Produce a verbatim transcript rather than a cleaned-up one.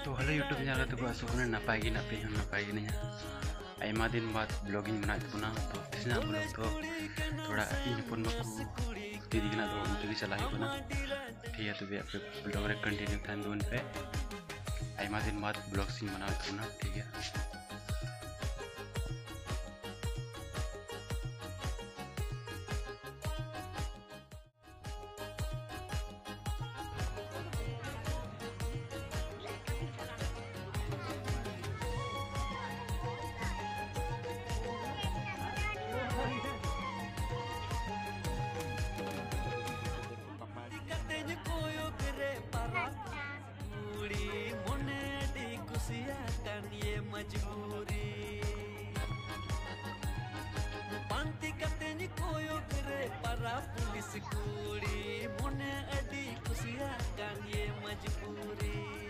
ᱛᱚ hello YouTube ᱧᱮᱞ ᱠᱟᱛᱮ ᱠᱚ ᱟᱥᱚᱜ ᱠᱟᱱᱟ ᱱᱟᱯᱟᱭ ᱜᱮ ᱦᱮᱱᱟᱜ ᱯᱮᱭᱟ, ᱦᱚᱸ ᱱᱟᱯᱟᱭ ᱜᱮ ᱢᱮᱱᱟᱜ ᱞᱤᱧᱟ᱾ ᱟᱭᱢᱟ ᱫᱤᱱ ᱵᱟᱫ vlog ᱤᱧ ᱵᱮᱱᱟᱣᱮᱫ ᱛᱟᱵᱚᱱᱟ, ᱛᱚ ᱛᱮᱦᱮᱧᱟᱜ vlog ᱫᱚ ᱛᱷᱚᱲᱟ ᱤᱧ ᱦᱚᱯᱚᱱ ᱵᱟ ᱠᱚ ᱛᱤᱨᱤ ᱜᱮ ᱱᱟᱜ ᱫᱚ ᱚᱱᱛᱮ ᱜᱮ ᱪᱟᱞᱟᱜ ᱦᱩᱭᱩᱜ ᱠᱟᱱᱟ᱾ ᱴᱷᱤᱠ ᱜᱮᱭᱟ, ᱛᱚᱵᱮ ᱟᱯᱮ vlog ᱨᱮ continue ᱛᱟᱦᱮᱱ ᱛᱟᱵᱚᱱ ᱯᱮ᱾ ᱟᱭᱢᱟ ᱫᱤᱱ ᱵᱟᱫ vlog ᱤᱧ ᱵᱮᱱᱟᱣᱮᱫ ᱛᱟᱵᱚᱱᱟ, ᱴᱷᱤᱠ ᱜᱮᱭᱟ᱾ ᱠᱟᱛᱮᱧ ᱠᱚᱭᱚᱜ ᱨᱮ ᱯᱟᱨᱟ ᱠᱩᱲᱤ, ᱢᱚᱱᱮ ᱟᱹᱰᱤ ᱠᱩᱥᱤᱭᱟᱜ ᱠᱟᱱ ᱭᱮ ᱢᱚᱡᱽᱵᱩᱨᱤ᱾ ᱯᱟᱱᱛᱤ ᱠᱟᱛᱮᱧ ᱠᱚᱭᱚᱜ ᱨᱮ ᱯᱟᱨᱟ ᱯᱩᱞᱤᱥ ᱠᱩᱲᱤ, ᱢᱚᱱᱮ ᱟᱹᱰᱤ ᱠᱩᱥᱤᱭᱟᱜ ᱠᱟᱱ ᱭᱮ ᱢᱚᱡᱽᱵᱩᱨᱤ᱾